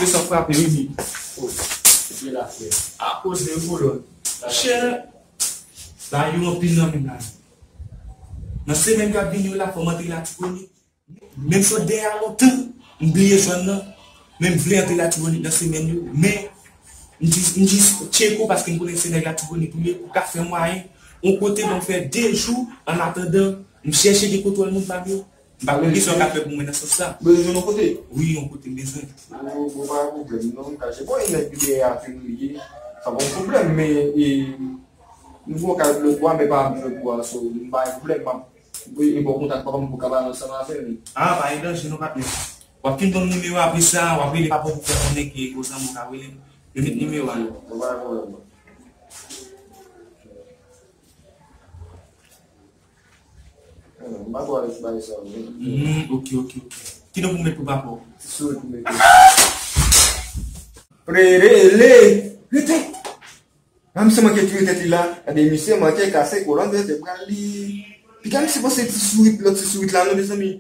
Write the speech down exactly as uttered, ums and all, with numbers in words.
Sa frape, wi, mi. Oh, se la, frè. A koze, wi, kolòn. Chè, ba yo anpil nan men la. Nan semèn k ap vini yo la, fò m antre Latibonit. Menm sot dèyè a lontan, m bliye zòn nan. Men m vle antre Latibonit nan semèn yo. Men, m jis, m jis tcheke w paske m konnen se nèg Latibonit ou ye, ou ka fè mwayen. On kote ban m fè de jou, an atandan, m chèche gen kontwòl moun pa m yo. M pa konn kisa w ka fè pou mwen nan sans sa. Bezwen jwenn yon kote? Wi, yon kote m bezwen. Bon, bon, pa gen pwoblèm, non, m kache. Bon, e nèg ki dèyè a ke nou ye, sa pa yon pwoblèm, men, e, m gon kay lòt bò, men pa m lòt bò a, so, m pa gen pwoblèm, m ap, e, e, bon kontak papa m pou ka pale ansanm avè l. Ah, pa gen danje, non, patnè. W ap fin ban m nimewo apre sa, w ap rele papa w pou fè konnen ke gon zanmi w ka rele m. Yo met nimewo a, non. Bon, pa gen pwoblèm, non. Hmm, ok, ok, ok. Ki non pou m met pou papa w? Ti sourit pou mete. Frere, le, rete! Gade misye manke touye tèt li la. Gade misye manke kase kolòn de tèt pral li. Piga misye panse ti sourit, lòt ti sourit la, non, mezanmi.